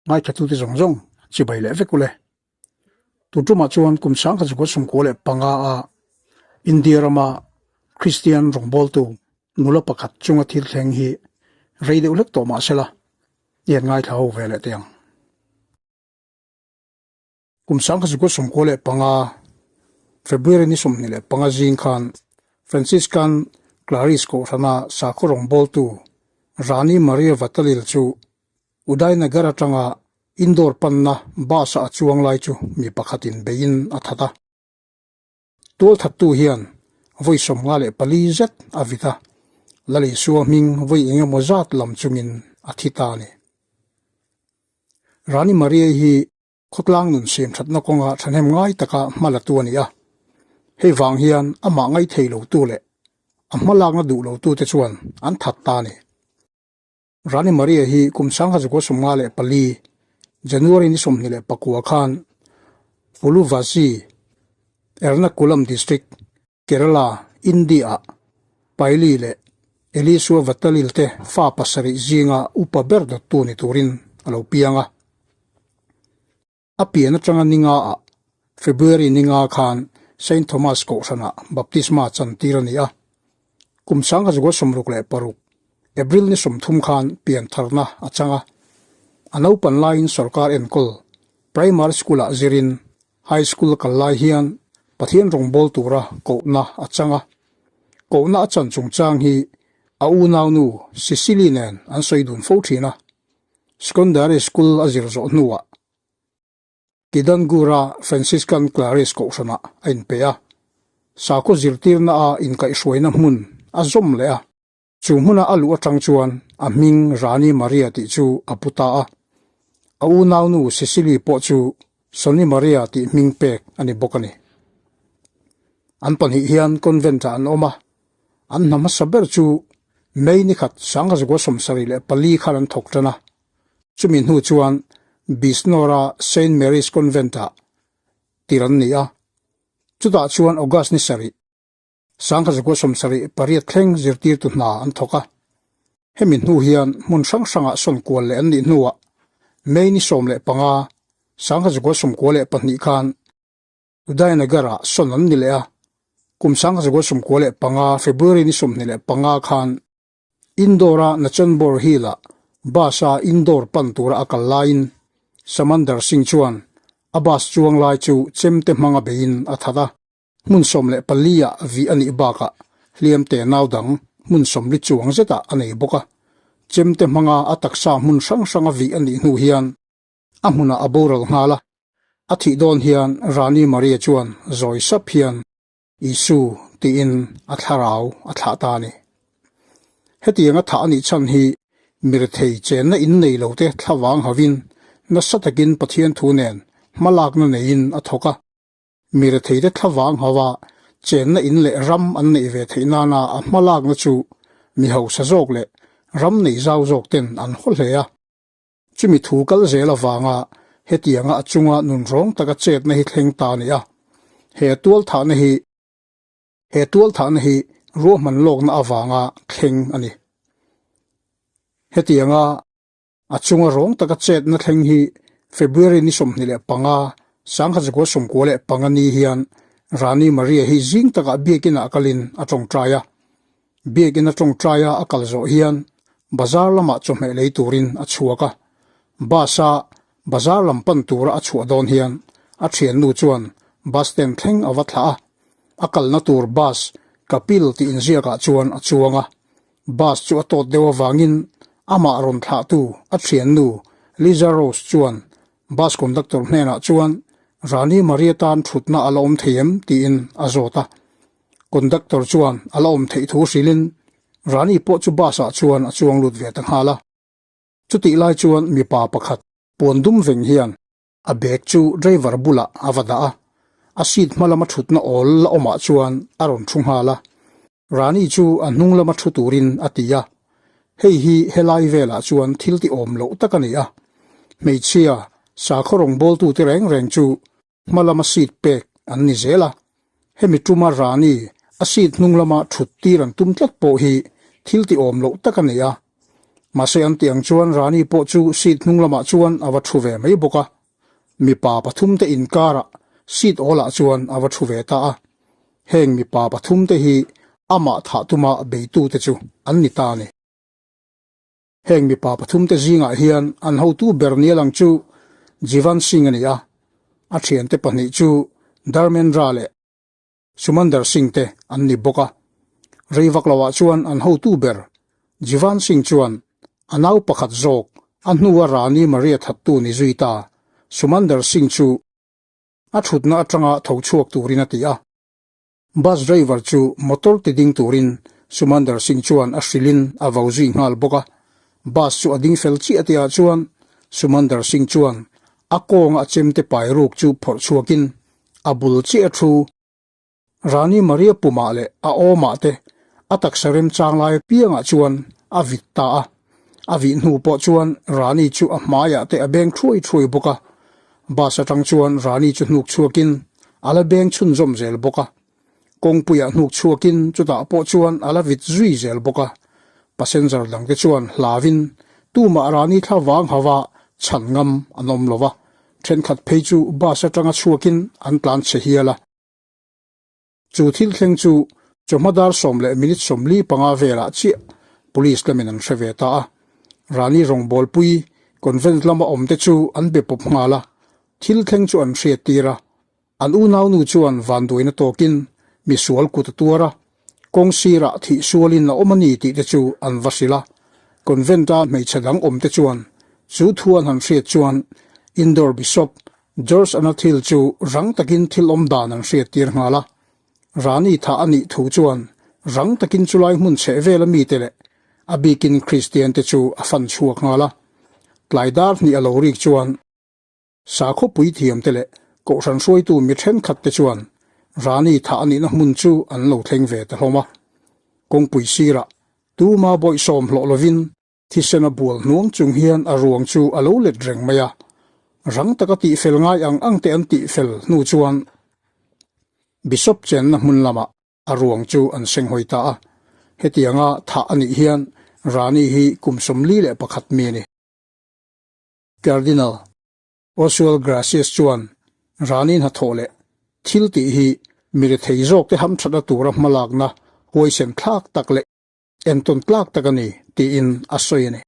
Ngaithlatute zawng zawng chibai leh vek ule. Tun tumah chuan kum 1995 a India rama Kristian rawngbawltu nula pakhat chunga thil thleng hi rei deuh hlek tawh mah sela i han ngaithla ho ve leh teh ang. Kum 1995 February ni 25 zing khan Franciscan Claris Kohhrana sakhaw rawngbawltu Rani Maria Vatalil chu Udainagar atanga Indore panna bus-a a chuang lai chu mi pakhatin beiin a that a. Tualthattu hian vawi 54 zet a vit a, Lalisua hming vawi engemaw zat lam chungin a thi ta a ni. Rani Maria hi khawtlang nun siam thatna kawnga thahnem ngai taka hma latu a ni a, hei vang hian amah ngaithei lotu leh a hmalakna duh lotute chuan an that ta a ni. Rani Maria hi kum 1954 January ni 29 khan Puluvasi, Ernakulam District, Kerala, India-ah Paili leh Elisua Vatalil te fa pasarih zinga upa ber dawttu ni turin a lo piang a. A pian atanga ninga ah February ninga khan Saint Thomas Kohhranah baptisma chantir a ni a. Kum 1966 April ni 30 khan pian tharna a chang a. A naupan laiin sorkar enkawl Primary School-ah zirin High School kal lai hian Pathian rawngbâwl tura kohna a chang a. Kohna a chan chungchang hi a unaunu Cecily nen an sawi dun fo thin a. Secondary School a zir zawh hnuah Kidangura Franciscan Claris Kohhranah a inpe a, sakhaw zirtirna a inkaihhruaina hmun a zawm leh a. Chu hmuna a luh atang chuan a hming Rani Maria tih chu a pu ta a. A unaunu Cecily pawh chu Sonny Maria tih hming pek a ni bawk a ni. An pahnih hian convent-ah an awm a, an hna hmasa ber chu May ni khat 1974 khan an thawk tan a, chumi hnu chuan Bisnora Saint Mary's Convent-ah tir an ni a, chutah chuan August ni sarih, 1978 thleng zirtirtu hna an thawk a. Hemi hnu hian hmun hrang hrangah sawn kual leh an nih hnuah May ni 15, 1992 khan Udainagar-ah sawn an ni leh a, kum 1995 February ni 25 khan Indore-a Nachanbor Hill-ah bus-a Indore pan tura a kal laiin Samandar Singh chuan a bus chuang lai chu chemte hmanga beiin a that a, hmun 14-ah vih a nih bakah hliam te nau dang hmun 40 chuang zetah a nei bawk a, chemte hmanga a taksa hmun hrang hranga vih a nih hnu hian A hmunah a boral nghal a, a thih dawn hian Rani Maria chuan zawi sap hian Isu tiin a thlarau a thlah ta a ni. Hetianga thah a nih chhan hi mirethei chenna in nei lote thlavang havin nasa takin Pathian thu nen hmalakna neiin a thawk a. Miretheite thlavang hava chenna in leh ram an neih ve theih nana a hmalakna chu mi hausa zawk leh ram nei zau zawk ten an haw hle a. Chumi thu kal zel avanga hetianga a chunga nun rawng taka chetna hi thleng ta a ni a, he tualthahna hi he tualthahna hi ruahman lawkna avanga thleng a ni. Hetianga a chunga rawng taka chetna thleng hi February ni 25, 1995 ni hian Rani Maria hi zing takah biakinah kalin a tawngtai a. Biakin a tawngtaia a kal zawh hian bazar lamah chawhmeh lei turin a chhuak a, bus-a bazar lam pan tura a chhuah dawn hian a thiannu chuan bus stand thleng a va thlah a, a kalna tur bus Kapil tih inziakah chuan a chuang a, bus chu a tawt deuh avangin amah rawn thlahtu a thiannu Liza Rose chuan bus conductor hnenah chuan Rani Maria tan thutna a la awm thei em tiin a zawt a. Conductor chuan a la awm theih thu hrilhin Rani pawh chu bus ah chuan a chuang lut ve ta nghal a. Chutih lai chuan mipa pakhat puan dum veng hian a bag chu driver bulah a va dah a, a seat hma lama thutna awl la awmah chuan a rawn thu nghal a. Rani chu a hnung lama thu turin a ti a, hei hi helai velah chuan thil ti awm loh tak a ni a. Hmeichhia, sakhaw rawngbawltute reng reng chu Hma lama seat pek an ni zel a, hemi tuma Rani a seat hnung lama thut tir an tum tlat pawh hi thil ti awm loh tak a ni a. Mahse an tih ang chuan Rani pawh chu seat hnung lamah chuan a va thu ve mai bawk a. Mipa pathumte inkarah seat awlah chuan a va thu ve ta a. Heng mipa pathumte hi amah thah tuma beitute chu an ni ta a ni. Heng mipa pathumte zingah hian an hotu ber nia lang chu Jivan Singh a ni a, a thiante pahnih chu Dharmendra leh Sumander Singh te an ni bawk a. Rei vak loah chuan an hotu ber Jivan Singh chuan a nau pakhat zawk a hnua Rani Maria thattu ni zui ta Sumander Singh chu a thutna atanga tho chhuak turin a ti a. Bus driver chu motor ti ding turin Sumander Singh chuan a hrilhin a vo zui nghal bawk a. Bus chu a ding fel chiah tihah chuan Sumander Singh chuan a kawnga a chemte pai ruk chu phawrh chhuakin a bul chiah a thu. Rani Maria pumah leh a awmah te a taksa remchang lai apiangah chuan a vit ta a. A vih hnu pawh chuan Rani chu a hmaiah te a beng thuai thuai bawk a. Bus atang chuan Rani chu hnuk chhuakin a la beng chhunzawm zel bawk a. Kawngpuiah hnuk chhuakin chutah pawh chuan a la vit zui zel bawk a. Passenger dangte chuan hlauin tumah Rani thla vang hava chhan ngam an awm lo va, thenkhat phei chu bus atanga chhuakin an tlan chhe hial a. Chu thil thleng chu chawhma dar sawm leh minute 45 velah chiah police lamin an hre ve ta a. Rani rawngbawlpui convent lama awmte chu an be pawp nghal a, thil thleng chu an hriat tir a. An unaunu chuan vanduaina tawkin misual kut a tuar a, kawng sirah thih sualin a awm a ni tih te chu an va hrilh a. Convent-a hmeichhe dang awmte chuan chu thu an han hriat chuan Indore Bishop George Anathil chu rang takin thil awm dan an hriat tir nghal a. Rani thah a nih thu chuan rang takin chulai hmun chheh vela mite leh a bikin Kristian te chu a fan chhuak nghal a. Tlai dar hnih a lo rik chuan sakhaw puithiam te leh kohhran hruaitu mi thenkhat te chuan Rani thah a nihna hmun chu an lo thleng ve ta hlawm a. Kawngpui sirah tuma bawihsawm hlawh lovin Thisen a bual hnuang chung hian a ruang chu a lo let reng mai a, rang taka tihfel ngai ang ang te an tihfel hnu chuan Bishop chenna hmun lamah a ruang chu an senghawi ta a. Hetianga thah a nih hian Rani hi kum 41 mi a ni. Cardinal Oswald Gracias chuan Rani hnathawh leh thil tih hi mi rethei zawkte hamthatna tura hmalakna huaisen thlak tak leh Entawn tlak tak a ni, tiin a sawi a ni.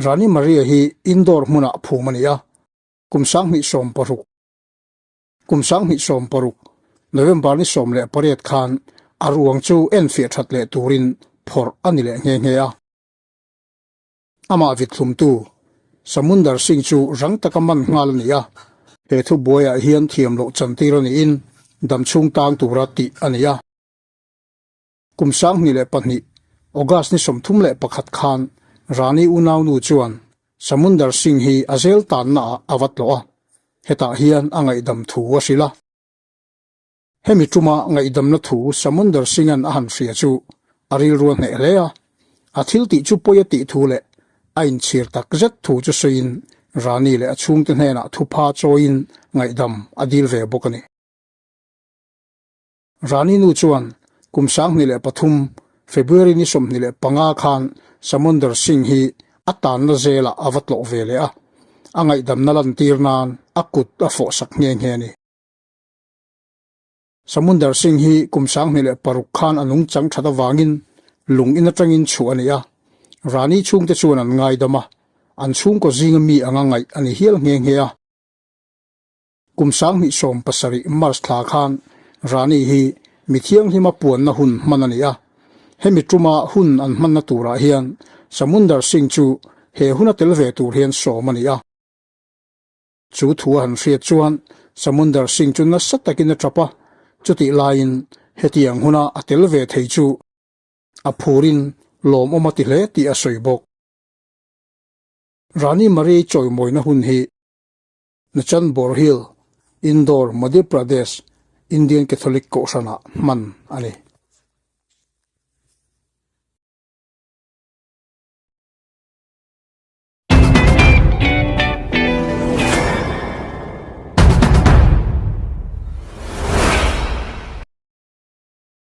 Rani Maria hi Indore hmunah phum a ni a, kum 2016, kum 2016, November ni 18 khan a ruang chu enfiah that leh turin phawrh a ni leh nghe nghe a. Amah vithlumtu Samundar Singh chu rang taka man nghal a ni a, he thubuaiah hian thiam loh chantir a niin damchhung tang tura tih a ni a. Kum 2002, August ni 31 khan Rani unaunu chuan Samundar Singh hi a zel tannaah a va tlawh a, hetah hian a ngaihdam thu a hrilh a. Hemi tuma ngaihdamna thu Samundar Singh-a'n a han hria chu a rilru a hneh hle a, a thil tih chu pawi a tih thu leh a inchhir tak zet thu chu sawiin Rani leh a chhungte hnenah thupha chawiin ngaihdam a dil ve bawk a ni. Rani nu chuan kum 2003 February ni 25 khan Samundar Singh hi a tanna zelah a va tlawh ve leh a, a ngaihdamna lantir nan a kut a fawhsak nghe nghe a ni. Samundar Singh hi kum 2006 khan a nungchang that avangin lung in atangin chhuah a ni a, Rani chhungte chuan an ngaidam a, an chhungkaw zinga mi anga ngaih a ni hial nghe nghe a. Kum 2017 March thla khan Rani hi mi thianghlima puanna hun hman a ni a. Hemi tuma hun an hmanna turah hian Samundar Singh chu he huna tel ve tur hian sawm a ni a. Chu thu a han hriat chuan Samundar Singh chu nasa takin a tap a, chutih laiin hetiang huna a tel ve thei chu a phurin lawmawm a ti hle tih a sawi bawk. Rani Marie chawimawina hun hi Nachan Borhill, Indore, Madhya Pradesh, Indian Catholic Kohhranah hman a ni.